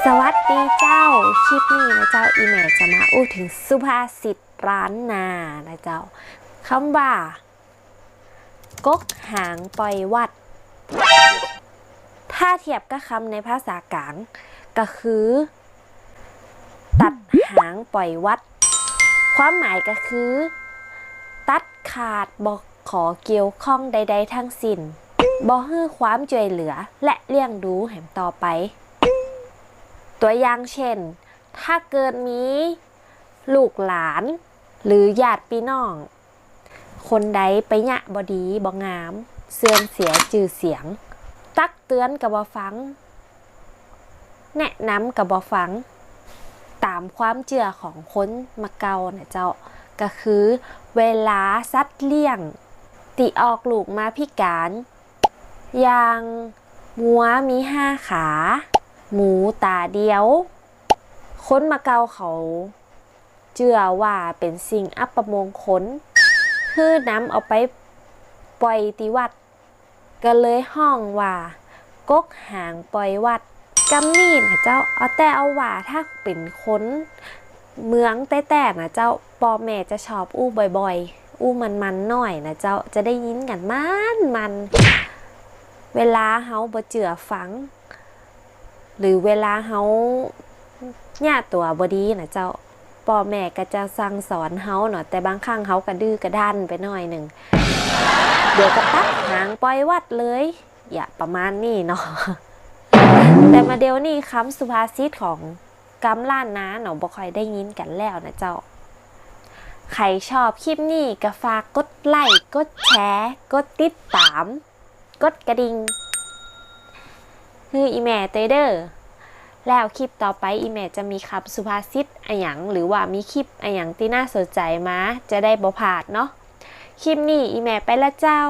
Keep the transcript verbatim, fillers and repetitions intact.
สวัสดีเจ้า คลิปนี้นะเจ้า อี่แม่จะมาอู้เถิงสุภาษิตล้านนานะเจ้า กำว่า กกหางป่อยวัด ถ้าเทียบกับกำในภาษากล๋าง ก็คือ ตัดหางป่อยวัด ความหมายก็คือ ตัดขาด บ่ขอเกี่ยวข้องใดๆ ตึงสิ้น บ่หื้อความจ้วยเหลือ และเลี้ยงดูแหมต่อไป ตั๋วอย่างเช่น ถ้าเกิดมีลูกหลาน หรือญาติปี้น้อง คนใดไปเยียะบ่ดีบ่งาม เสื่อมเสียจื้อเสียง ตักเตื๋อนก็บ่ฟัง แนะนำก็บ่ฟัง ต๋ามความเจื้อของคนมะเก่านะเจ้า ก็คือ เวลาสัตว์เลี้ยงตี้ออกลูกมาพิก๋าน อย่างงัวมีห้าขา หมูต๋าเดียว คนมะเก่าเขาเจื้อว่าเป๋นสิ่งอัปมงคล หื้อนำเอาไปป่อยตี้วัด ก็เลยฮ้องว่า กกหางป่อยวัด กำนี้นะเจ้า เอาแต่เอาว่าถ้าเป๋นคนเมืองแต๊ๆ นะเจ้า ป้อแม่จะชอบอู้บ่อยๆ อู้มันๆ หน้อยนะเจ้า จะได้ยินกั๋นมันๆ เวลาเฮาบ่เจื้อฟัง หรือเวลาเฮาเยียะตั๋วบ่ดีนะเจ้า ป้อแม่ก็จะสั่งสอนเฮาเนาะ แต่บางครั้งเฮาก็ดื้อกะด้านไปหน้อยนึ่ง เดี๋ยวก็ตัดหางป่อยวัดเลย อย่าประมาณนี้เนาะ แต่มาเดี๋ยวนี้กำสุภาษิตของกำล้านนาเนาะ บ่ค่อยได้ยินกั๋นแล้วนะเจ้า ใผชอบคลิปนี้ก็ฝากกดไลก์ กดแชร์ กดติดต๋าม กดกระดิ่ง หื้ออี่แม่ตวยเด้อ แล้วคลิปต่อไปอี่แม่จะมีกำสุภาษิตอะหยัง หรือว่ามีคลิปอะหยังตี้น่าสนใจ๋มา จะได้บ่พลาดเนาะ คลิปนี้อี่แม่ไปละเจ้า